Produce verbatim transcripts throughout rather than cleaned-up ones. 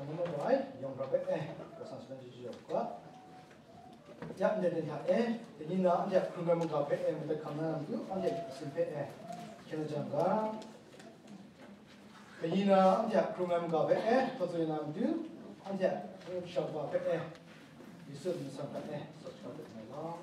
Ngu na ai, yawng hkra hpe, eh, Karai Kasang salang chyeju yawng hkra. Ya ndai den hta e, dai ni na anhte a hkrung ai mungga hpe, eh, madat hkam na matu, anhte a sin hpe, eh, hkyen la jang ga. Dai ni na anhte a hkrung ai mungga hpe, eh, htaw tsun na matu, anhte a hkrung ai mungga hpe, eh, Yesu a mying hpe, eh, sawt shakawn dat ngai law.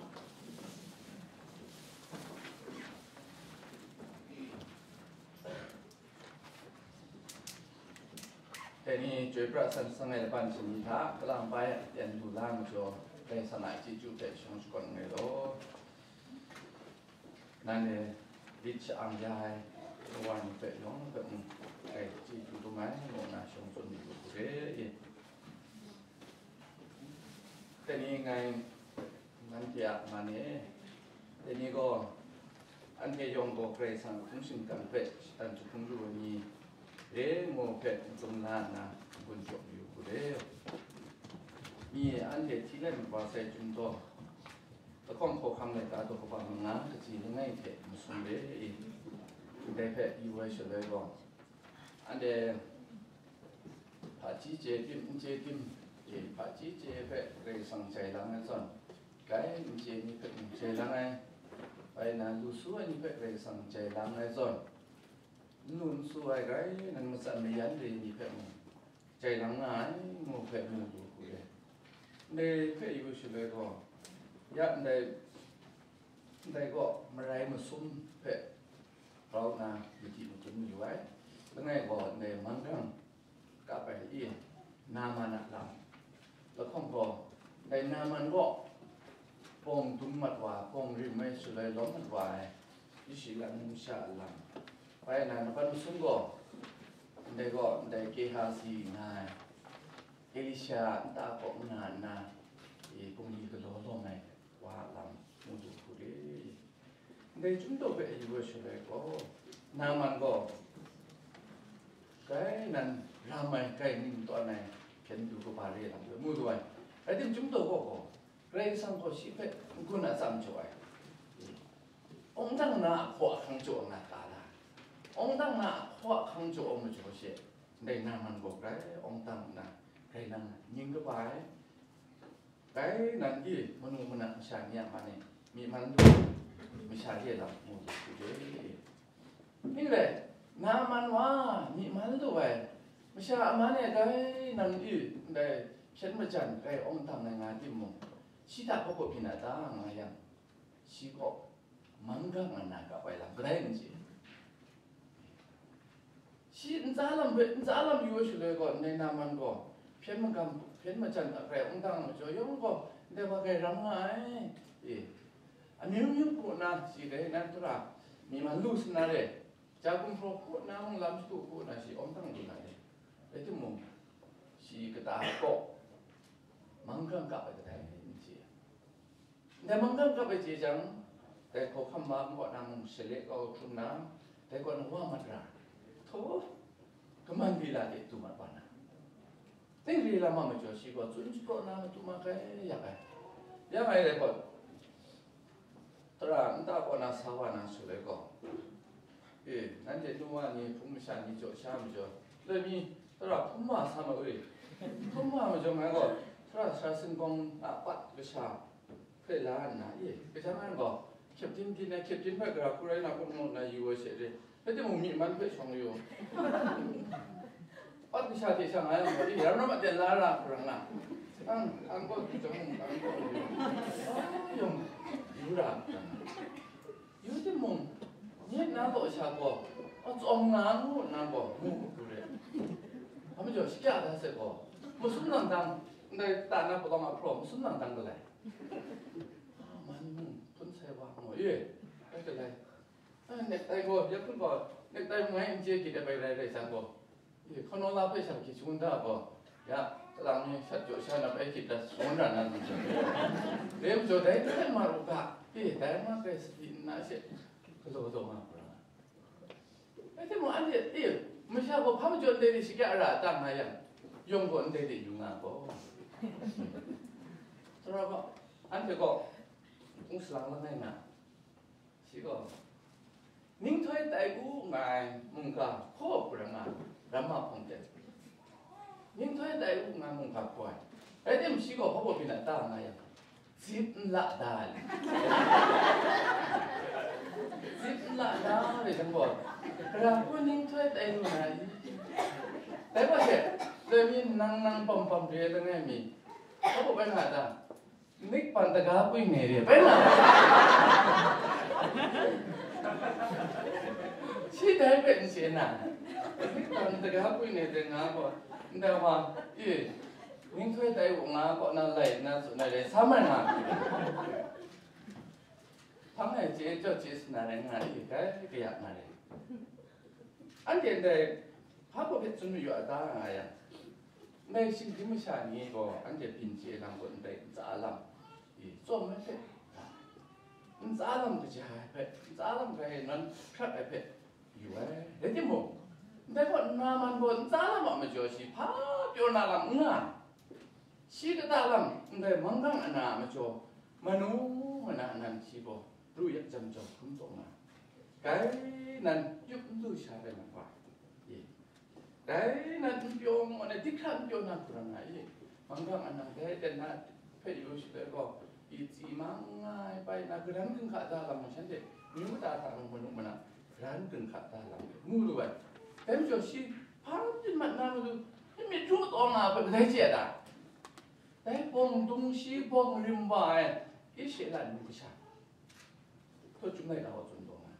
Dai ni chyoi pra san san ai laban shani hta, kalang bai a ten du la majaw, Karai Kasang a chyeju hpe shawng shakawn nngai law. Nanhte lit sha-ang ya ai, kawa ni hpe yawng hpe mung, Karai chyeju dum ai, ngu nna shawng tsun yu u re. Dai ni ngai nanhte a man e, dai ni gaw, anhte yawng gaw Karai Kasang a hpung shingkang hpe shatan jahkrum lu ai ni re ngu hpe n tsun la nna, n-gun jaw mayu hku re. Mi e, anhte hti let mat wa sai chyum taw, lahkawng hkawhkam laika daw kaba manga kaji langai hte masum re i, ndai hpe yu ai shaloi gaw, anhte hpaji chye tim, n chye tim, i, hpaji chye hpe Karai Kasang jai lang ai zawn, grai n chye ni hpe mung jai lang ai, bai na lu su ai ni hpe Karai Kasang jai lang ai zawn, n lu n su ai grai nan matsan mayan re ni hpe mung jai lang nga ai, ngu hpe mu lu hku re. Ndai hpe yu shaloi gaw, ya ndai, ndai gaw marai masum hpe grau nna madi madun mayu ai. Langai gaw ndai manggang kap ai i, Naman a lam. Lahkawng gaw, ndai Naman gaw, bawng dum mat wa, bawng rim ai shaloi lawm mat wa ai, Israela numsha a lam. Bai na, laban masum gaw, ndai gaw, ndai Gehazi nga ai, Elisha a nta kaw nga nna, i, bungli galaw lawm ai wa a lam, mu du hku re. Ndai chyum daw hpe yu ai shaloi gaw, Naman gaw, grai nan ram ai, grai ning tawn ai hpyen du kaba re lam hpe mu du ai. Rai timung, chyum daw gaw gaw, Karai Kasang gaw shi hpe n-gun atsam jaw ai. Awng dang na a hkaw ahkang jaw nga ta la? Awng dang na a hkaw ahkang jaw ai majaw she, ndai Naman gaw grai awng dang nna, grai nang ning kaba ai. Grai nan e, manu mana masha ni a man e, myi man lu ai masha re lam mu lu hku re. Ning rai, Naman wa, myi man lu ai masha a man e grai nan e, ndai hpyen majan grai awng dang ai nga timung, shi hta hpaw byin a ta nga yang, shi gaw manggang nna kap ai lam kadai n chye. Shi ntsa lam hpe, ntsa lam yu ai shaloi gaw, ndai Naman gaw hpyen magam, hpyen majan a grai awng dang ai majaw yawng gaw, ndai wa grai ram nga ai. E, amyu myu hku na shi grai nan tara myi man lu sa na re, ja gumhpraw hku na mung lam shadu hku na shi awng dang lu na re. Rai timung, shi kata kaw manggang kap ai kadai n chye. Ndai manggang kap ai chye jang, dai hkawhkam ma kaw na mung shale kau hkrum na, dai kaw na wa mat ra, htaw, kaman bila de du mat wa na, ning re lam a majaw shi gaw tsun shapraw na matu ma kai yak ai. Ya ngai dai kaw, tara nta kaw na sa wa na shaloi gaw, e, nanhte nu wa ni, hpung masha ni jaw sha majaw, loi mi, tara hpung ma sa ma wi, hpung ma majaw ngai gaw, tara sara singkawng a pat kasha hpe la nna, e, kajang an gaw, Captain tin ai, Captain hpe gara hku rai na kun ngu nna yu ai she re, rai timung, myi man hpe shawng yu. Pat kasha hte sha nga yang gaw, e, ram ram a ten la ra hku rai nga. Ang, ang gaw, jang, ang gaw, yawng, yu ra. Yu timung, nye na law sha gaw, a tsawm nga ngu nna gaw, ngu hku re. A majaw, shakya da se gaw, masum nang dang, ndai ta na palawng a hpraw, masum nang dang galai. A, man mung, hpun sai wa ngu, e, rai galai. A, nektai gaw, ya hpun gaw, nektai mung ngai n chye, gyi de bai rai rai jang gaw, e, hkawnaw la hpe sha hkyi shangun da gaw, ya, kalang ni shat jaw sha na bai hkyit dat shangun ra na lu jang, re majaw dai hte ma ru ga, e, dai ma kai sadi nna she, galaw daw nga hkra. Rai timung, anhte, e, masha gaw hpa majaw ndai de shakya ra a ta nga yang, yawng gaw ndai de yu nga gaw. Tara gaw, anhte gaw, hpung salang langai na, shi gaw, ninghtoi tai u nga ai mungga hkaw hku rai nga, ram a hpawng ten. Nhtoi tai u nga mung gap gaw ai. Rai timung, shi gaw hpa baw byin a ta nga yang, zip n la da ai. Zip n la da ai jang gaw, gara hku nhtoi tai lu na i? Dai gaw she, loi mi nang nang pawm pawm re langai mi, hpa baw bai nga ta? Nik pan daga pwi ne re bai na. Shi dai hpe n chye na. Nik pan daga pwi ne de nga gaw, ndai wa, e, nhtoi tai u nga gaw na lai nna tsun ai rai sa mai nga. Hpang e chye, jaw chye sa na rai nga, e, dai kaya nga rai. Anhte ndai hpa baw hpe tsun mayu a ta nga yang, ndai shinggyim masha ni gaw anhte byin chye lam gaw ndai ntsa lam, e, tsawm ai hpe, ntsa lam kaja ai hpe, ntsa lam grai nan hkrat ai hpe yu ai. Rai timung, ndai gaw Naman gaw ntsa lam a majaw shi hpa pyaw na lam n nga. Shi kata lam ndai manggang ana a majaw, manu mana nan shi gaw ru yak jam jau hkrum taw nga, dai nan yup n du sha rai na wa? E, dai nan n pyaw ngu ai, dihkra n pyaw na hku rai nga i? Manggang ana dai ten na hpe yu shaloi gaw, i tsi mang nga ai pai na, garan ginhka da lam shanhte myu mada hta mung manu mana, garan ginhka da lam ngu lu ai. Dai majaw shi hpa byin mat na matu, myit ru taw nga ai hpe kadai chye ai ta? Dai bawng dung shi bawng rim wa ai Israela nu kasha, htaw chyum lai na wa tsun taw nga.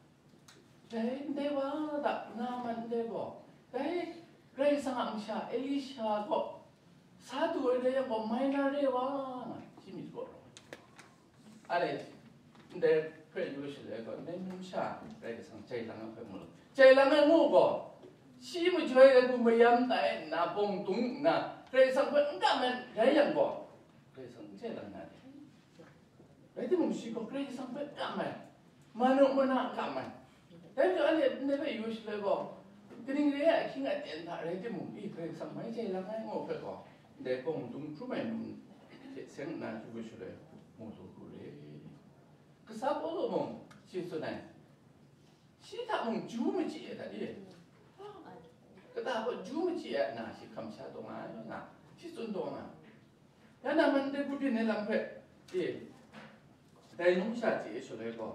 Dai ndai wa da, Naman ndai gaw, dai Karai Kasang a masha Elisha kaw sa du ai rai yang gaw, mai na re wa nga, shi myit gaw rawng. Are, ndai hpe yu shaloi gaw, ndai numsha Karai Kasang jai lang ai hpe mu lu. Jai lang ai mu gaw, shi majoi ai hku mayam tai nna, bawng dung nna, Karai Kasang hpe n kam ai rai yang gaw, Karai Kasang n jai lang na de. Rai timung, shi gaw Karai Kasang hpe kam ai, manu mana kam ai. Dai majaw, anhte ndai hpe yu shaloi gaw, kaning re ai ahkying aten hta rai timung, i, Karai Kasang mai jai lang ai ngu hpe gaw, ndai bawng dung hkrum ai num hte seng nna yu shaloi, mu lu hku re. Kasa Pawlu mung shi tsun ai, shi hta mung ju machyi ai hta e? Kata gaw ju machyi ai na, shi hkam sha taw nga ai nga, shi tsun taw nga. Ya na man de, hku byin ai lam hpe, e, dai numsha chye shaloi gaw,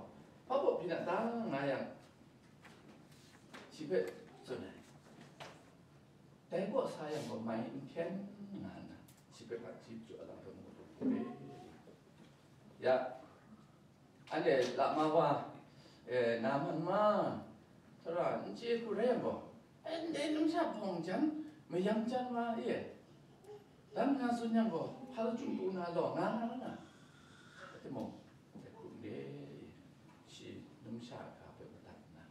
hpa baw byin a ta nga yang, shi hpe tsun ai. Dai kaw sa yang gaw, mai n hkyen nga nna, shi hpe hpaji jaw lam hpe mu lu hku re. Ya, anhte lama wa, e, Naman ma, tara n chye hku rai yang gaw, e, ndai numsha hpawng jan, mayam jan wa e, dan nga tsun yang gaw, hpa lachyum pru na law nga nga nga. Rai timung, dai hku n re, shi numsha a ga hpe madat nna,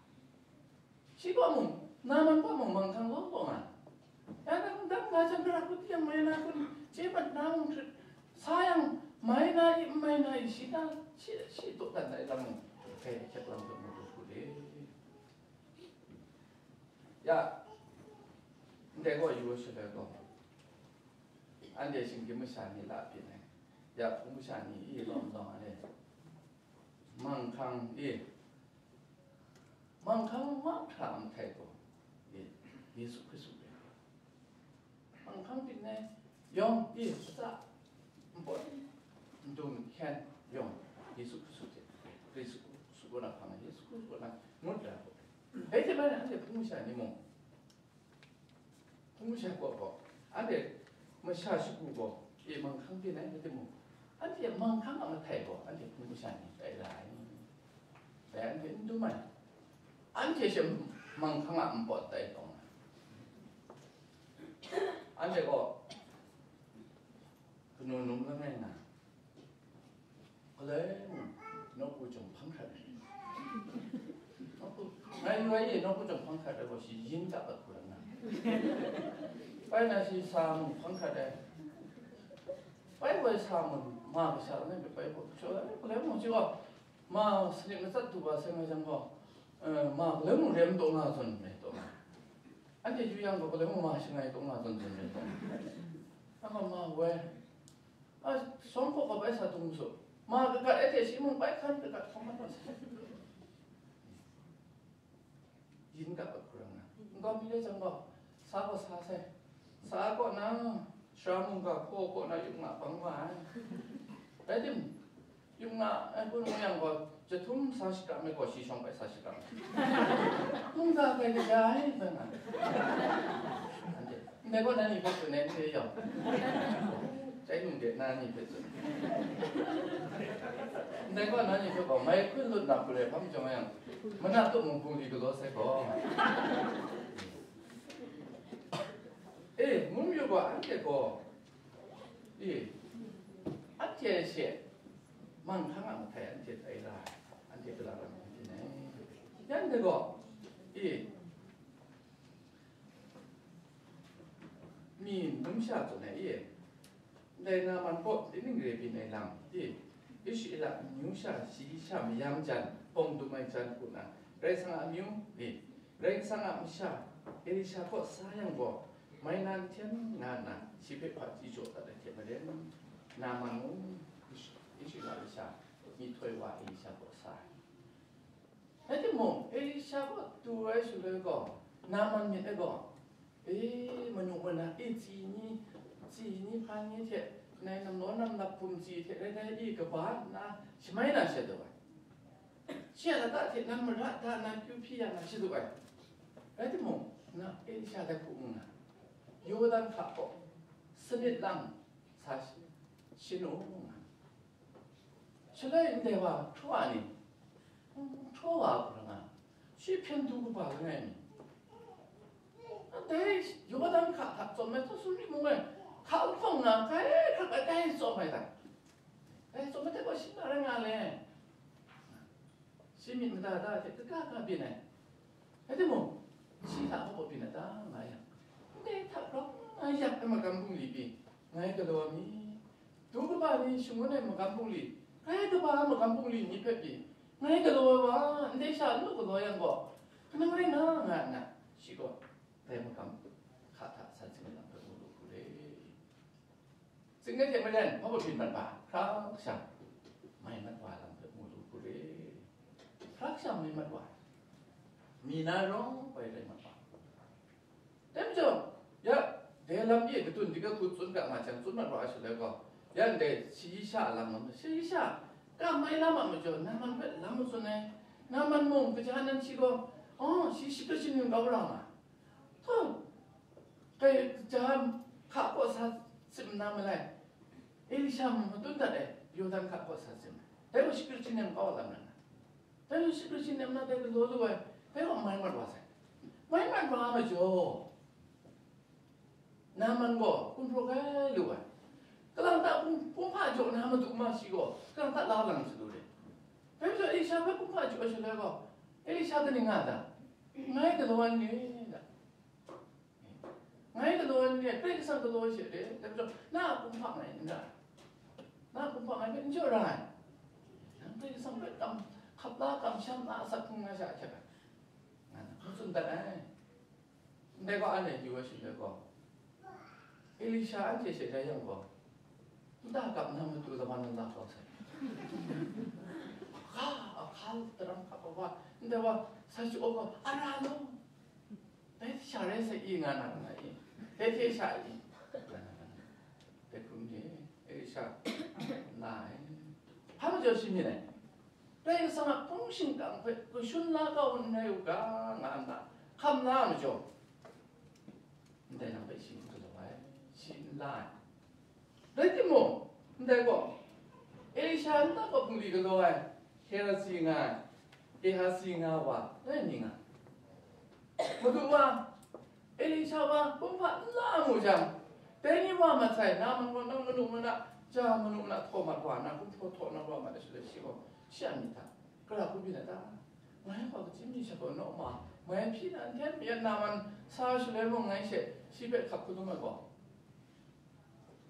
shi kaw mung, Naman kaw mung manghkang law law nga. Ya, dang, dang nga jang, gara hku di yang mai na kun, chye mat na mung hkrit, sa yang, mai na i, n mai na i, shi ta, shi, shi dawdan ai lam mung, hpe hkyep lam hpe mu lu hku re. Ya, ndai gaw yu shaloi gaw, anhte shinggyim masha ni la byin ai, ya, hpung masha ni i lawm lawng ai, manghkang i, manghkang mahkra a mahtai gaw, i, Yesu Hkristu rai. Manghkang byin ai yawng, i, atsawm, npawt, ndum, hkyen yawng, Yesu Hkristu hte, Hkristu Hkristu kaw na hpang ai, Yesu Hkristu kaw na ngut ra gaw. Dai hte maren anhte hpung masha ni mung, hpung masha kaw gaw, anhte masha shagu gaw, e, manghkang byin ai rai timung, anhte manghkang a mahtai gaw, anhte hpung masha ni tai ra ai. Dai anhte n dum ai. Anhte she manghkang a npawt tai taw nga. Anhte gaw kanu num langai nna, galoi mung nawku chyawm hpang hkrat ai. Nawku, ngai n rai e, nawku chyawm hpang hkrat ai gaw, shi yin kap ai hku rai nna, bai na shi sa mung hpang hkrat ai. Bai woi sa mung, ma masha langai hpe bai gaw, galoi mung shi gaw, ma sanit matsat du wa seng ai jang gaw, eh, ma galoi mung rem taw nga zawn rai taw nga. Anhte yu yang gaw, galoi mung ma shangai taw nga zawn zawn rai taw nga. Nang gaw ma woi, a, shawng hkaw gaw bai sa tung su. Ma kagat ai hte shi mung bai hkan kagat hkawm mat wa sai. Yin kap ai hku rai nga. Nkau mi le jang gaw, sa gaw sa sai. Sa kaw na, sara mungga hpaw kaw na yuk nga bang wa ai. Rai tim, yuk nga ai hpun mu yang gaw, jahtum sa shakram ai gaw, shi shawng bai sa shakram ai. Mungga kai kaja ai, bai nga. Anhte, ndai gaw na ni hpe tsun ai, n re yawng. Chai nung de na ni hpe tsun. Ndai gaw na ni hpe gaw, mai hkun lut na hku re hpang jawng yang, mana tup mung hpung li galaw sai gaw. E, ngun yu gaw, anhte gaw, e, anhte she, manghkang a mahtai anhte tai ra ai, anhte gala ra ai, yan de gaw, e, mi numsha tsun ai, e, ndai Naman kaw, tinang re byin ai lam, e, Israela amyu sha, shayi sha mayam jan, bawng dum ai jan hku na, Karai Kasang a amyu, e, Karai Kasang a masha Elisha kaw sa yang gaw, mai na n hten nga nna, shi hpe hpaji jaw dat ai hte maren, Naman mung Israela masha myihtoi wa Elisha kaw sa ai. Rai timung, Elisha kaw du ai shaloi gaw, Naman myit ai gaw, e, manu mana, e, tsi ni, tsi ni hpa ni hte, nai namlaw namlap hpung tsi hte rai rai, e, kaba nna shamai na sha du ai. Shi a lata hte nan mara da na kyu hpyi ya na shadu ai. Rai timung, na Elisha dai hku nna, Yawdan hka kaw sanit lang sa shi-, shin u nga. Shaloi ndai wa hkraw wa ni, hkraw wa hkra nga, shi hpyen du kaba langai mi. Dai Yawdan hka hta tsawm ai, Suri mung e, hka lahkawng na, kai hkrak ai, kai tsawm ai ta. Kai tsawm ai hte gaw shi na rai nga le. Shi myit mada da hte kaga ga byin ai. Rai timung, shi hta hpaw byin ai ta nga yang, ndai hta grau nga yak ai magam bungli pyi, ngai galaw ai mi? Du kaba ni shangun ai magam bungli, grai kaba ai magam bungli ni hpe pyi, ngai galaw ai wa, ndai sha n lu galaw yang gaw, kanang rai nga, nga nna, shi gaw dai magam hka hta san sing ai lam hpe mu lu hku re. Tsin ai hte maren, hpa byin mat wa, hkra kasha mai mat wa lam hpe mu lu hku re. Hkra kasha mai mat wa, mi na rawng bai rai mat wa. Dai majaw, ya, dai lam e kadun dika hku tsun ga nga jang, tsun mat wa ai shaloi gaw, ya ndai shayi sha a lam, shayi sha kam mai lam a majaw, Naman hpe lam matsun ai. Naman mung kaja nan shi gaw, oh, shi shakrit shaning kau ra nga. Htaw, kai ja hka kaw sa sim na malai, Elisha mung matun dat ai, Yawdan hka kaw sa sim ai. Dai gaw shakrit shaning kau lam na, dai gaw shakrit shaning na, dai galaw lu ai, dai gaw mai mat wa sai. Mai mat wa majaw, Naman gaw kumhpraw kai lu ai. Kalang ta kum-, kumhpa jaw na matu ma shi gaw, kalang ta la lang shadu re. Dai majaw Elisha hpe kumhpa jaw ai shaloi gaw, Elisha kaning nga ta? Ngai galaw ai ni da. Ngai galaw ai ni, Karai Kasang galaw ai she re. Dai majaw, na a kumhpa ngai n ra. Na a kumhpa ngai hpe n jaw ra ai. Nang Karai Kasang hpe kam, hkap la kamsham na asak hkrung na sha hkyak ai, nga na hkun tsun dat ai. Ndai gaw anhte yu ai shaloi gaw, Elisha anhte she rai yang gaw, nta kap na matu lawan na la kau sai. Hka, ahka, taram hkap ai wa, ndai wa, sa shaw gaw, a ra law. Dai sha rai sai i nga na, nga i. Dai hte sha i. Dai hkrum ni, Elisha, na ai. Hpa majaw shi myit ai. Karai Kasang a hpung shingkang hpe kashun la kau n rai u ga, nga nna hkam la ai majaw, ndai nang hpe shi n galaw ai, shi n la ai. Rai timung, ndai gaw, Elisha nta kaw hpung li galaw ai, Gehazi nga ai, Gehazi nga wa, rai mi nga. Madu wa, Elisha wa kumhpa n la mu jang, dai ni wa mat sai, Naman gaw nang manu mana, ja manu mana htaw mat wa, nang kumhpaw htaw na wa mat ai shaloi shi gaw, shi a myit hta, gara hku byin ai ta? Ngai gaw kaji mi sha gaw naw ma, ngai hpyi na n hten mi a Naman sa shaloi mung ngai she shi hpe hkap hkudum ai gaw,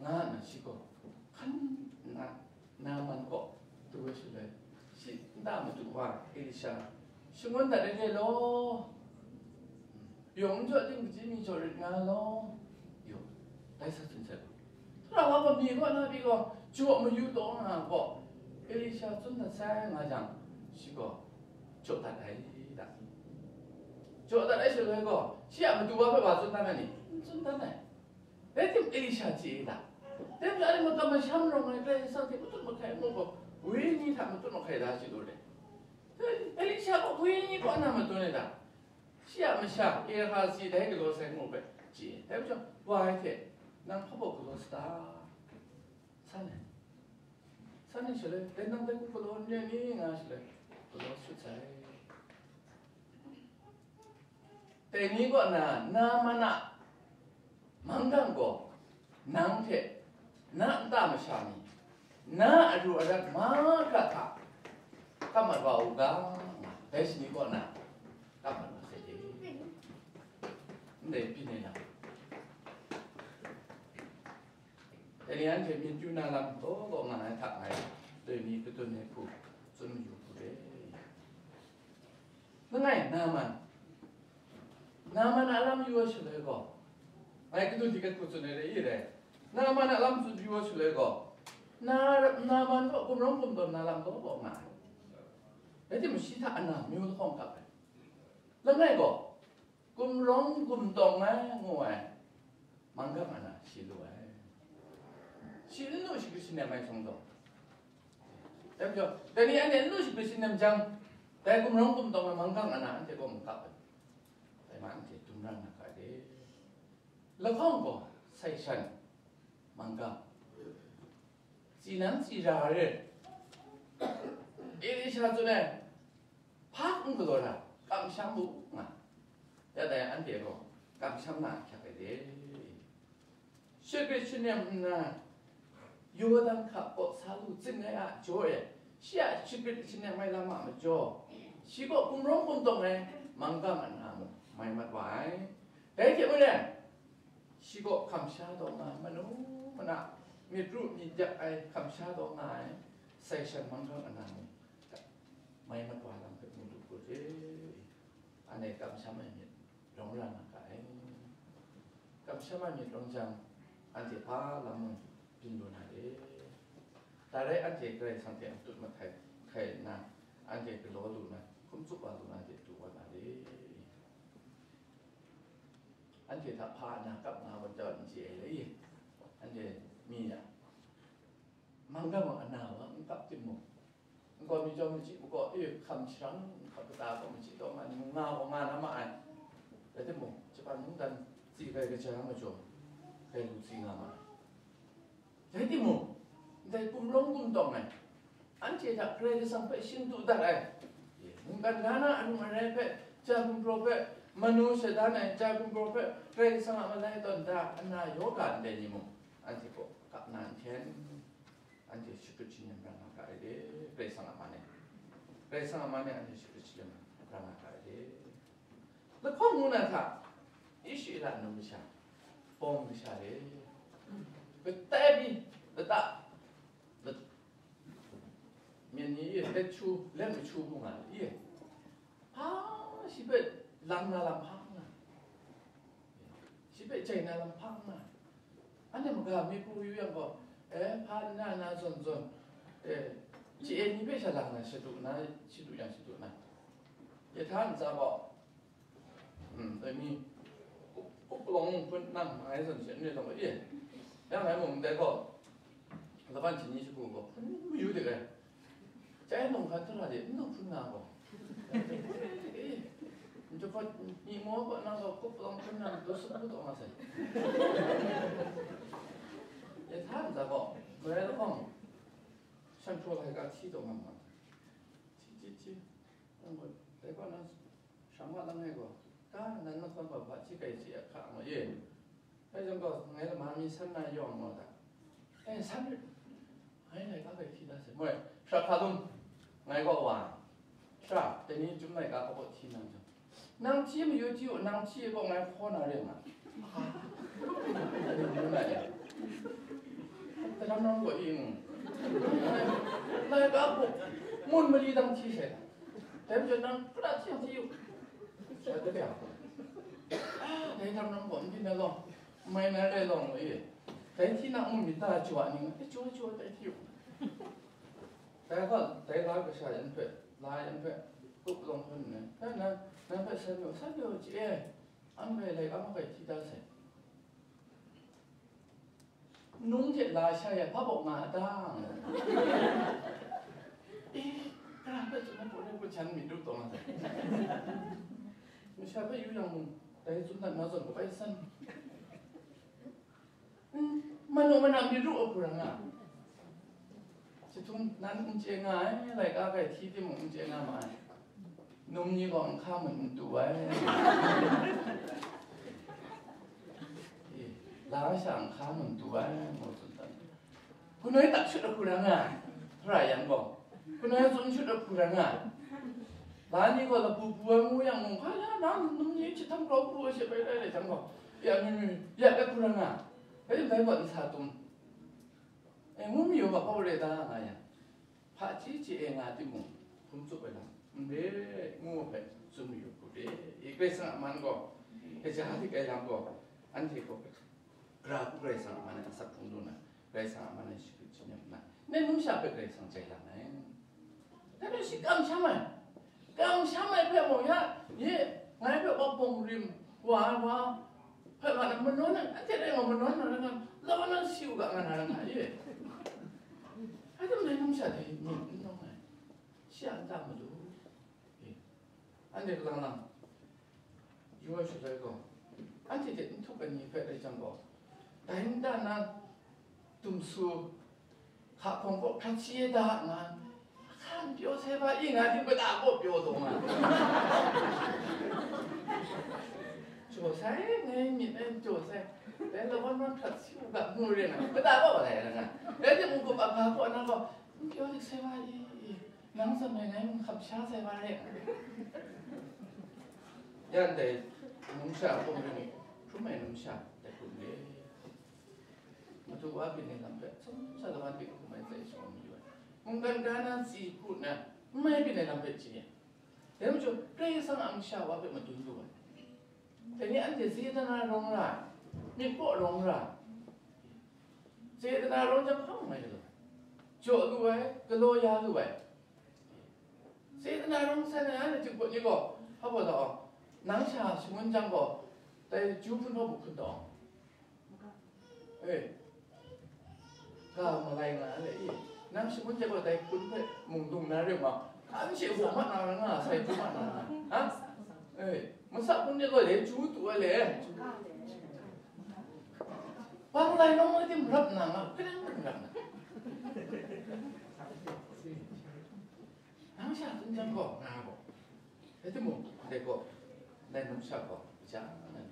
nga nna shi gaw hkan nna Naman kaw du ai shaloi, shi nta madu wa Elisha shangun dat ai re law, yawng n jaw tim kaji mi jaw rit nga law, yu, dai sa tsun sai gaw, Tara wa gaw mi kaw na pyi gaw jaw mayu taw nga gaw, Elisha tsun dat sai nga jang, shi gaw jaw dat ai da. Jaw dat ai shaloi gaw, shi a madu wa hpe wa tsun dan ai ni? N tsun dan ai. Elisha chye ai ta? Dai hpang e makam masham rawng ai Karai Kasang hte matut mahkai ngu gaw, wenyi hta matut mahkai da chye lu ai. Elisha gaw wenyi kaw na matut ai ta? Shi a masha Gehazi dai galaw sai ngu hpe chye ai. Dai majaw, wa ai hte, nang hpa baw galaw sa ta? San ai. San ai shaloi, dai nang dai hku galaw n re ni, nga shaloi, galaw sut sai. Dai ni kaw na, Naaman a manggang gaw, nang hte na nta masha ni, na aru arat mahkra hta kap mat wa u ga, nga, dai shani kaw na kap mat wa sai de. Ndai byin ai lam. Dai ni anhte myit yu na lam law law nga ai hta ngai, dai ni kadun ai hku tsun mayu hku re. Langai, Naaman. Naaman a lam yu ai shaloi gaw, ngai kadun hti kat hku tsun ai re, i re. Naaman a lam tsun yu ai shaloi gaw, Na-, Naaman gaw gumrawng gumdawn na lam law law nga ai. Rai timung, shi hta ana myu lahkawng kap ai. Langai gaw, gumrawng gumdawng ai ngu ai manggang ana shi lu ai. Shi n lu shakrit shanem ai sung taw. Dai majaw, dai ni anhte n lu shakrit shanem jang, dai gumrawng gumdawng ai manggang ana anhte kaw makap ai. Dai ma anhte dum ra na ga de. Lahkawng gaw sai shan manggang. Tsi nan tsi ra re. Elisha tsun ai, hpa n galaw ra, kamsham u, nga. Ya dai anhte gaw kamsham na ahkyak ai de. Shakrit shanem nna, Yawdan hka kaw sa lu zing ai a jaw e, shi a shakrit shanem ai lam a majaw, shi gaw gumrawng gumdawng ai manggang ana mung mai mat wa ai. Dai hte maren, shi gaw kamsha taw nga ai, manu mana myit ru myit yak ai kamsha taw nga ai, sai shan manggang ana mung mai mat wa lam hpe mu lu hku re. Anhte kamsham ai myit rawng ra nga ga ai. Kamsham ai myit rawng jang, anhte hpa lam mung byin lu na re. Dai rai anhte Karai Kasang hte matut mahkai hkai nna, anhte galaw lu na, hkum tsup wa lu na hte du wa na re. Anhte hta hpa na kap nga gaw jau n chye ai le. Anhte mi a manggang gaw ana wa n kap timung, n gaw mi jau machyi makaw, e, hkam sharang hkap kata gaw machyi taw nga, nga gaw nga na ma ai. Rai timung, Japan mungdan tsi rai kaja majaw, rai lu tsi nga ma ai. Rai timung, ndai gumrawng gumdawng ai, anhte hta Karai Kasang hpe shing du dat ai, mungkan ga na arung arai hpe, ja gumhpraw hpe, manu shadan ai ja gumhpraw hpe, Karai Kasang a malai tawn da, ana yaw ga ndai ni mung, anhte kaw kap na nhten, anhte shakut shanem ra nga ga ai de, Karai Kasang a man e. Karai Kasang a man e anhte shakut shanem ra nga ga ai de. Lahkawng ngu na hta, Israela numsha, bawng kasha re, katai pyi, lata, lat-, myen ni e, let chu, let machu hku nga, i? Hpa shi hpe lang na lam hpa n nga, shi hpe jai na lam hpa n nga. Anhte maga mi hku yu yang gaw, e, hpa n na na zawn zawn, e, chye ni hpe sha lang na shadu na, shadu yang shadu na. Yahta ntsa gaw, hmm, dai mi, kup, kup palawng hpun nang, ngai zawn she n re taw, e, yang ngai mung ndai gaw, laban shani shagu gaw hpun mayu de ai. Jai mung hkan hta de, n nang hpun nga gaw. E, n jahpawt, myi maw gaw nang gaw kup palawng hpun nang, daw sut hpun taw nga sai. Yahta ntsa gaw, marai lahkawng, shan hkraw laika hti taw nga ma. Hti, hti, hti. Nang gaw, dai gaw nang, Shang wa lang ai gaw, ka nan lahkawng gaw hpaji kai chye a hka ma ye? Dai jang gaw, ngai lama mi san na yawng nga ta. E, san rit. Ngai laika kai hti da sai. Moi, shara hka lum. Ngai gaw wa. Shara, dai ni chyum laika kabaw hti nang jang. Nang hti mayu hti u, nang hti gaw ngai hkaw na re nga. Ngai mayu na re. Daram ram gaw i, mm. Laika hku, mun mali dang hti sai. Dai majaw nang pra hti hti u. Dai hta, a, dai daram ram gaw n byin ai lawng, n mai na re lawng e. Dai hti na mung myit ta jaw ai ni nga, e, jaw, jaw, dai hti u. Dai gaw, dai la kasha yan hpe, la yan hpe, kup lawng hpun nna, na, na, na hpe san yaw, san yaw chye e, anhte laika makai hti da sai. Nung hte la sha ya, hpa baw nga a ta? Eh, tara hpe tsun ai pawt ai hku chan myit rup taw nga sai. Masha hpe yu yang mung, dai tsun dat na zawn kabai san. Manu mana myit ru a hku ra nga. Chyahtum nan n chye nga ai, laika kai hti timung n chye nga ma ai. Num ni gaw n hka mun n tu ai. Eh, la sha n hka mun tu ai, ngu tsun dan. Hpunoi tak shut a hku ra nga ai, hpa ra yang gaw. Hpunoi tsun shut a hku ra nga ai. La ni gaw lapu pu ai ngu yang mung, hpa la na num ni chyahtum grau pru ai she bai rai rai jang gaw, ya mi mi, ya rai hku ra nga ai. Rai dai gaw n sa tum. E, ngu mi yawng a hpaw re da nga yang, hpaji chye e nga timung, hkum tsup ai lam n re, ngu hpe tsun mayu hku re. E, Karai Kasang a man gaw, kaja dik ai lam gaw, anhte gaw, Gara hku Karai Kasang a man e asak hkrung lu na, Karai Kasang a man e shakut jahkrum na, ngai numsha hpe Karai Kasang chye lang ai. Dai hpe shi kamsham ai. Kamsham ai hpe mung ya, ye, ngai hpe wap bawng rim wa ai wa hpe nga na manawn ai, anhte rai nga manawn na rai nga, law na si u ga nga na rai nga ye. Hpai dum dai numsha dai myit n nawng ai. Shi a nta madu. Eh, anhte lang lang. Yu wa shu rai gaw, anhte hte n htup ai ni hpe rai jang gaw, dai nta na dumsu hka hpawng kaw hkrat si e da nga, hkan pyaw sai ba i nga, din kata kaw pyaw taw nga. Jaw sai, ngai myit ai jaw sai, dai lawan wan hkrat si u ga, mu re nga, kata kaw wa lai nga. Dai timung, gup a ga kaw na gaw, n pyaw dik sai ba i, i. Nang zawn e ngai mung hkap sha sai wa re. Yan dai numsha hpung ring i, hkrum ai numsha dai hpung re. Madu wa byin ai lam hpe, sumsha lawan hpe hkrum ai tsai shawng mayu ai. Mungkan ga na tsi hku nna, n mai byin ai lam hpe chye ai. Dai majaw, Karai Kasang a masha wa hpe madun lu ai. Dai ni anhte Setana rawng ra ai, myit kaw rawng ra ai. Setana rawng jang hpang mai galaw, jaw lu ai, galaw ya lu ai. Setana rawng san ai, anhte Jinghpaw ni gaw, hpa gaw, nang sha shangun jang gaw, dai Ju hpun hpawt bu hkun taw. E, ga malai nga ai le i, nang shangun jang gaw dai hpun hpe mung dung na ring ma, hkan she hpaw mat na nga, sai hpun mat na nga, ha? E, masa hpun ni gaw dai Ju tu ai le. Bang lai nang ngai tim rap na nga, kadang kadang rap na. Nang sha tun jang gaw, nga gaw. Rai timung, ndai gaw, ndai numsha gaw, ja nan,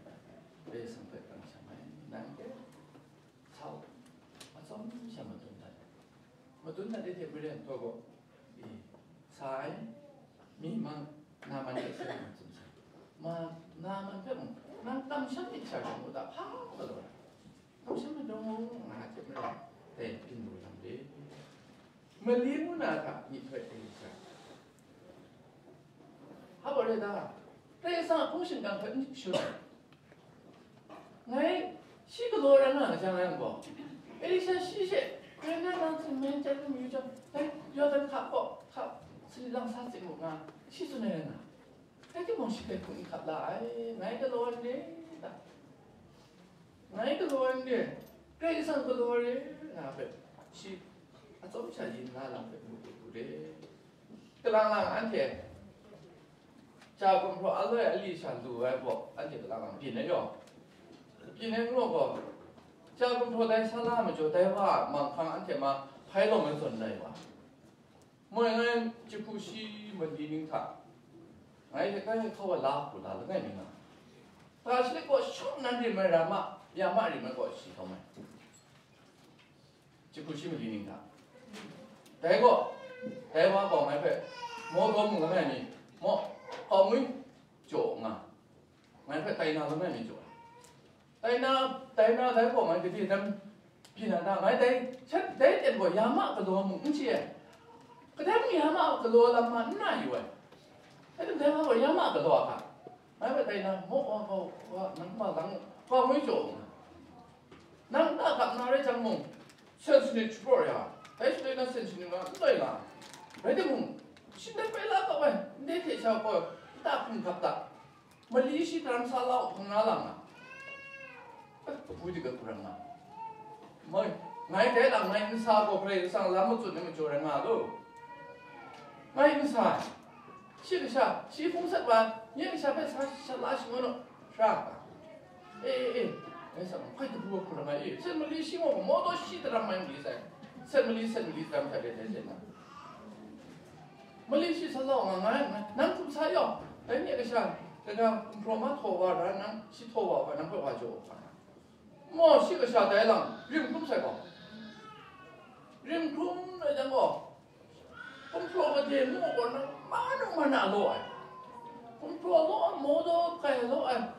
Karai Kasang hpe rang sha mai, nang gaw, sau, atsawm sha madun dat. Madun dat de hte maren htaw gaw, i, sa ai, mi mang, Naman hpe sai na tsun sai. Ma, Naman hpe mung, nang kamsham myit sha gaw mu da, hpa galaw ai. Kamsham madung nga hte maren, dai byin lu lam re. Mali mung na hta myit hpe Elisha. Hpa gaw re da, Karai Kasang a hpung shingkang hpe n shut ai. Ngai shi galaw rai nga jang yang gaw, Elisha shi she, Karai na nang hte maren chyai lu mayu jang, dai Yawdan hka kaw, hka sali lang sa tsim u nga, shi tsun ai rai nga. Rai timung, shi dai hku n hkap la ai, ngai galaw n re ta? Ngai galaw n re, Karai Kasang galaw re, nga hpe, shi atsawm sha yin nga lam hpe ngu hku re. Kalang lang anhte, ja gumhpraw aloi ali sha lu ai gaw, anhte kalang lang byin ai gaw, byin ai gaw, ja gumhpraw dai sala majaw, dai wa a manghkang anhte ma hpai lawm ai zawn rai wa. Moi ngai jahku shi mali ning hta, ngai hte kai hkau ai la hku la langai mi nga, ga shi let gaw shawng nan rim ai ra ma, ya ma rim ai gaw shi hkau mai. Jahku shi mali ning hta, dai gaw, dai wa gaw ngai hpe, maw gaw mu langai mi, maw, kau ngwi jaw nga, ngai hpe tai na langai mi jaw ai. Tai na, tai na dai gaw ngai gade dan byin na ta, ngai dai, shan, dai ten gaw ya ma galaw mung n chye ai. Kadai mung ya ma galaw lam ma n na yu ai. Dai ten dai gaw ya ma galaw a hka. Ngai hpe tai na, maw wa gaw, wa, nang ma lang, wa ngwi jaw nga. Nang nta gap na rai jang mung, sen sanit shapraw ya, dai shaloi na sen sanit na n loi nga. Rai timung, shinglet bai la kau ai, ndai hte sha gaw, nta hkum gap ta. Mali shi hkran sa la u hpang na lang a, kabu dik ai hku rai nga. Moi, ngai dai lam ngai n sa gaw Karai Kasang lam matsun ai majaw rai nga lu. Ngai n sa, shi kasha, shi hpung sat wa, nye kasha hpe sa, sa la shangun u, sara. E, e, e, ngai sa, hpai tabu hkrum ai, e, sen mali shi mung, mo taw shi daram mai mali sai, sen mali, sen mali daram hta de, de, de, na. Mali shi sa lau nga, ngai, ngai, nang hkum sa yaw, dai nye kasha, kaga, gumhpraw ma htaw wa ra, nang shi htaw wa, wa, nang hpe wa jaw, wa. Mo shi kasha tai lang, rim hkrum sai gaw. Rim hkrum rai jang gaw, gumhpraw gade mu gaw nang ma nu ma na law ai. Gumhpraw law ai, mo daw kai law ai.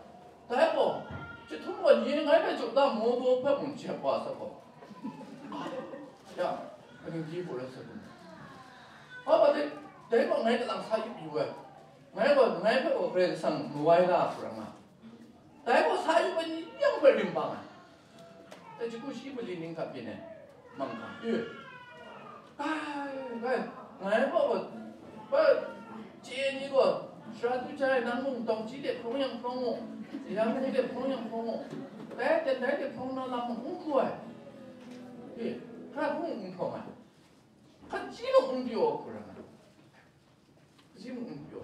Dai gaw, chyahtum gaw nye ngai hpe jaw da mo daw hpe mun jep wa sa gaw. Ya, kaning ji hku rai sa kun. Hpa dai, dai gaw ngai kalang sa yup yu ai. Ngai gaw, ngai hpe gaw Karai Kasang mawai la hku rai nga. Dai gaw sa yup ai ni yang hpe rim bang ai. Dai jahku shi mali ning hta byin ai, mang hkam, e, kai, kai, ngai gaw, ba, chye ni gaw, sara du jai, nang mung tawng ji de hprawng yang hprawng mu, yang ni de hprawng yang hprawng mu, dai ten dai de hprawng na lam mung n hku ai. E, hkra hprawng n hprawng ai. Hkan ji mung n pyaw hku rai nga. Hkan ji mung n pyaw.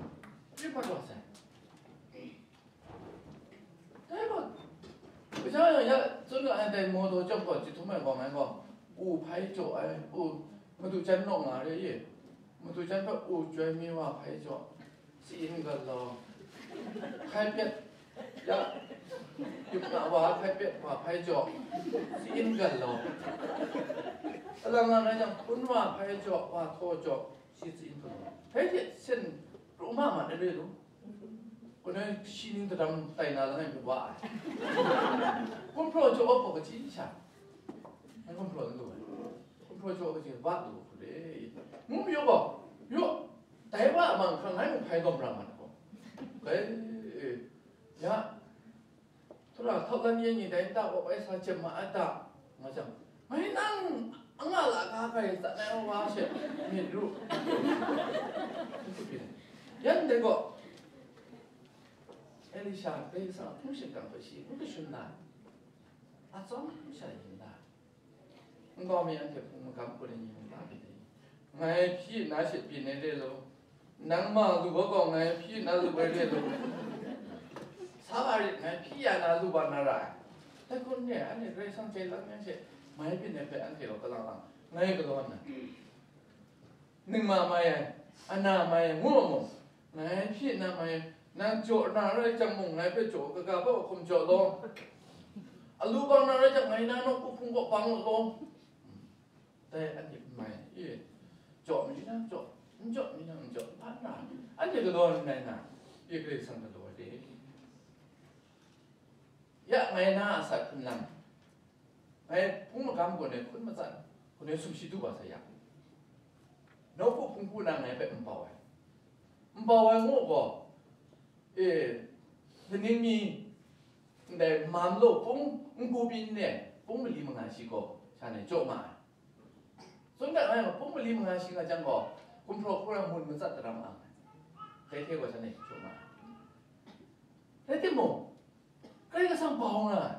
Chyoi mat wa sai. Dai gaw, kaja yang ya, tsun ga ai dai mo daw chyawm gaw, chyahtum ai gaw ngai gaw, u hpai jaw ai, u, madu jan naw nga re ye, madu jan hpe u chyoi mi wa hpai jaw, tsi-in galaw, hkai pet, ya, yup na wa hkai pet wa hpai jaw, tsi-in galaw, alang lang rai jang, hpun wa hpai jaw, wa htaw jaw, shi tsi-in galaw. Hpai hte sen pru ma ma na re lu. Kunoi shi ning dadam tai na langai mi wa ai. Gumhpraw jaw gaw kaji sha. Ngai gumhpraw n lu ai. Gumhpraw jaw kaji wa lu hku le. Ngu mayu gaw, yu, dai wa a mang hkra ngai mung hpai gawm ra ma na gaw. Dai, e, ya, Htura htawk lan yen ni dai nta gaw bai sa jem ma a ta? Nga jang, ngai nang anga la ga hkai tsat ai wa she myit ru. Yan dai gaw, Elisha Karai Kasang a hpung shingkang hpe shi n kashun na, atsawm sha yin na? Nkau mi anhte hpung magam hku ni ngu la myit dai? Ngai hpyi nna she byin ai re law, nang ma lu ai gaw ngai hpyi nna lu ai re law, sa wa rit, ngai hpyi ya na lu wa na ra ai. Dai hku n re ai, anhte Karai Kasang jai lang yang she mai byin ai hpe anhte gaw kalang lang ngai galaw nna, ningma mai ai, ana mai ai, ngu ai mung, ngai hpyi na mai, nang jaw na rai jang mung, ngai hpe jaw kaga hpe hkum jaw law, alu bang na rai jang, ngai na nawku hpung kaw bang u law. Dai anhte n mai, e, jaw mi na jaw, n jaw mi na n jaw, hpa n ra, anhte galaw n rai na, e, Karai Kasang galaw ai de. Ya ngai na a sat hpun lang, ngai hpung magam gaw ngai hkun matsat, gaw ngai sumshi du wa sa ya. Nawku hpung hku na ngai hpe n bau ai. N bau ai ngu gaw, e, kaning mi, ndai mam law pung n-gu byin ne, pung mali manga shi gaw, sha ne jaw ma ai. Tsun dat ngai gaw, pung mali manga shi nga jang gaw, gumhpraw hkra mun matsat daram ang ai. Dai hte gaw sha ne jaw ma ai. Rai timung, Karai Kasang bau nga ai.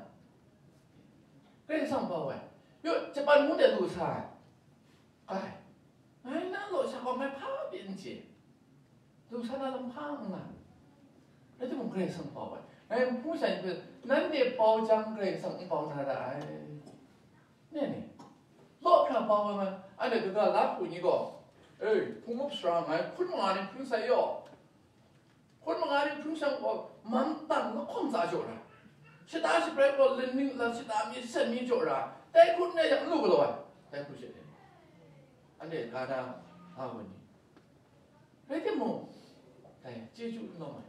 Karai Kasang bau ai. Yaw, Japan mung de lu sa ai. Ai, ngai na law sha gaw ngai hpa pyi n chye. Lu sa na lam hpa n nga. Rai timung, Karai Kasang bau ai. Ngai n hpung sha ni hpe, nanhte bau jang, Karai Kasang n bau na ra ai. Ne ni? Law hkra bau ai, anhte kaga la hku ni gaw, e, hpung up sara ngai, hkun manga ni hpung sai yaw. Hkun manga ni hpung shang gaw, mam tang lahkawng tsa jaw ra. Shata shabrai gaw, laning la shata mi, sen mi jaw ra. Dai hkun rai yang, n lu galaw ai. Dai hku she, anhte ga na, a wa ni. Rai timung, dai, chyeju n lawm ai.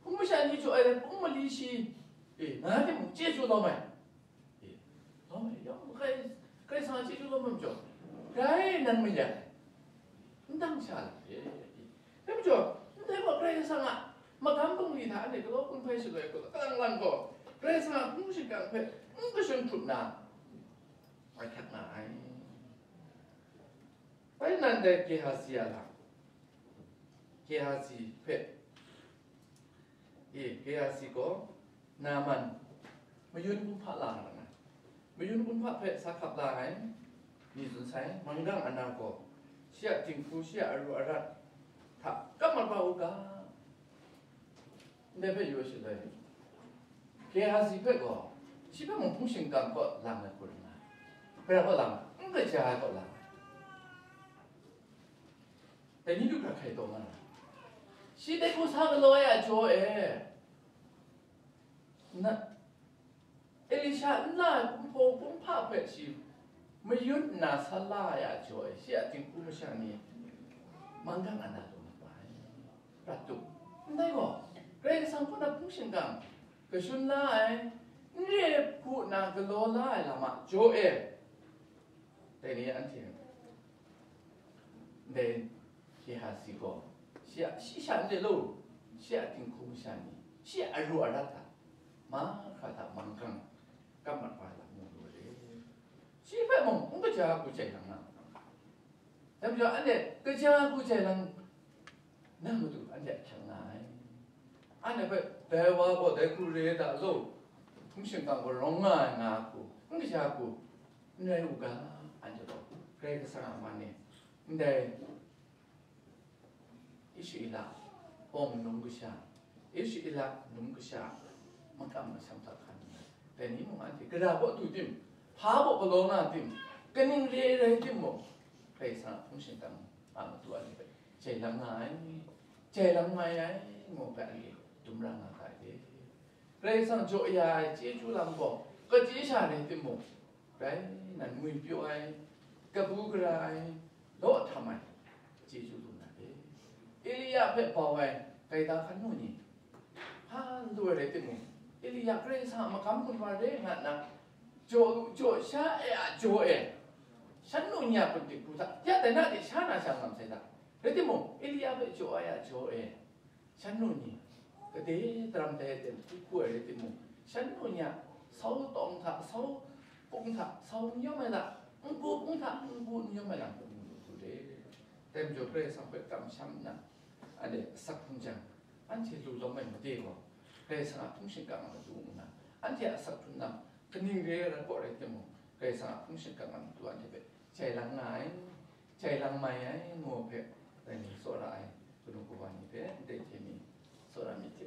Hpung masha ni jaw ai, hpung mali shi, e, nga timung, chyeju lawm ai. E, lawm ai, yawng, Karai, Karai Kasang a chyeju lawm ai majaw, grai nan mayan ai. N dang sha la, e, e. Dai majaw, ndai gaw Karai Kasang a magam bungli hta anhte galaw hpun hpai shaloi gaw, kalang lang gaw, Karai Kasang a hpung shingkang hpe n kashun hkrup na, bai hkyak nga ai. Bai nan dai Gehazi a lam, Gehazi hpe, e, Gehazi gaw Naaman mayun kumhpa la nga ai. Mayun kumhpa hpe sa hkap la ai ni tsun sai, manggang ana gaw shi a dinghku, shi a aru arat hta kap mat wa u ga, ndai hpe yu ai shaloi, Gehazi hpe gaw shi hpe mung hpung shingkang kaw lang ai hku ring nga ai. Hpara kaw lang ai, n kaja ai kaw lang ai. Dai ni du hkra hkai taw nga ai. Shi dai hku sa galaw ai a jaw e, na, Elisha n la ai kumhpaw kumhpa hpe shi mayun nna sa la ai a jaw e, shi a dinghku masha ni manggang ana taw mat wa ai. Prat tu. Ndai gaw, Karai Kasang kaw na hpung shingkang kashun la ai, n re ai hku nna galaw la ai lam a jaw e, dai ni anhte ndai Gehazi gaw, shi a, shi sha n re law, shi a dinghku masha ni, shi a aru arat hta, mahkra hta manggang kap mat wa ai lam mu lu ai re. Shi hpe mung n kaja hku jai lang na. Dai majaw, anhte kaja hku jai lang na matu anhte ahkyak nga ai. Anhte hpe, dai wa gaw dai hku re ai da law, hpung shingkang gaw rawng nga ai nga hku, n kaja hku, n rai u ga, anhte gaw Karai Kasang a man e, ndai Israela hpawng num kasha, Israela num kasha makam masham hta hkan nna, dai ni mung anhte gara kaw du tim, hpa kaw galaw nga tim, kaning re ai rai timung, Karai Kasang a hpung shingkang a matu anhte hpe jai lang nga ai, jai lang mai ai, ngu hpe anhte dum ra nga ga ai. Karai Kasang jaw ya ai chyeju lam gaw, kachyi sha rai timung, rai nan ngwipyaw ai, kabu gara ai, law htam ai, chyeju lu na re. Elia hpe bau ai gaida hkan nu ni, hpa n lu ai rai timung, Elia Karai Kasang a magam gun wa re nga nna, jaw lu jaw sha ai a jaw e, shan nu ni a hpun dinghku hta, ya dai na de sha na sha ngam sai hta, rai timung, Elia hpe jaw ai a jaw e, shan nu ni, kade daram dai ai ten hku hku ai rai timung, shan nu ni a sau tawng hta, sau pung hta, sau n yawm ai lam, n-gu pung hta, n-gu n yawm ai lam hpe mu lu hku re. Dai majaw Karai Kasang hpe kamsham nna, anhte asak hpung jang, anhte lu lawm ai made gaw, Karai Kasang a hpung shingkang a matu nna, anhte a asak hkrung lam, kaning re ai rai kaw rai timung, Karai Kasang a hpung shingkang a matu anhte hpe jai lang nga ai, jai lang mai ai, ngu hpe, dai ni tsawra ai, kanu kawa ni hpe ndai hte mi tsawra myit hte